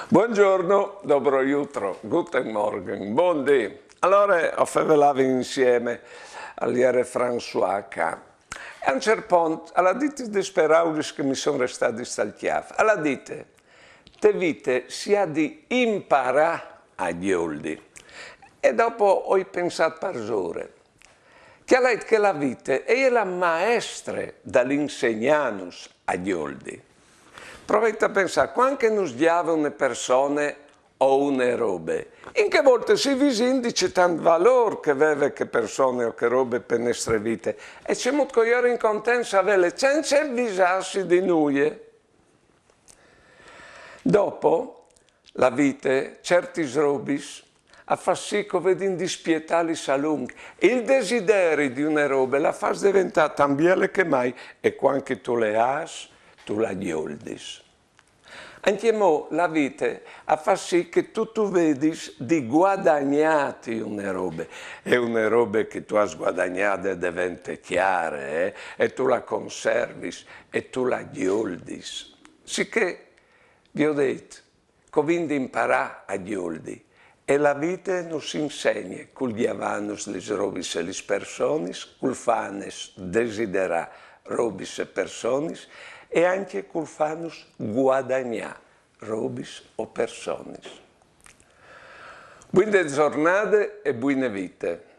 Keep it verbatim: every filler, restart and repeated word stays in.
Buongiorno, dobro jutro, guten Morgen, bundì. Alore o fevelave insieme al jere François ca. E a un cert pont al à dite des peraulis che mi son restadis tal cjâf. Al à dite: te vite si à di imparâ a gjoldi. E dopo o ai pensât parsore. Cjalait che la vite e je la maestre dal insegnânus a gjoldi. Provait a pensâ, cuant che nus gjave une persone o une robe, in chê volte si visìn di ce tant valôr che veve chê persone o chê robe pe nestre vite, e cemût che o jerin contents a vêle cence visâsi di nuie. Dopo, la vite, ciertis robis, a fâs sì che o vedìn di spietâlis a lunc. Il desideri di une robe la fâs deventâ tant biele che mai, e cuant che tu le âs, tu la gjoldis. Ancjemò la vite a fâs sì che tu, tu vedis di guadagnâti une robe, e une robe che tu âs guadagnade e devente cjare, eh? E tu la conservis, e tu la gjoldis. Sichè, viodêt, che o vin di imparâ a gjoldi, e la vite nus insegne cul gjavânus lis robis e lis personis, cul fânes desiderâ robis e personis, e ancje cul fânus guadagnâ robis o personis. Buine zornade e buine vite.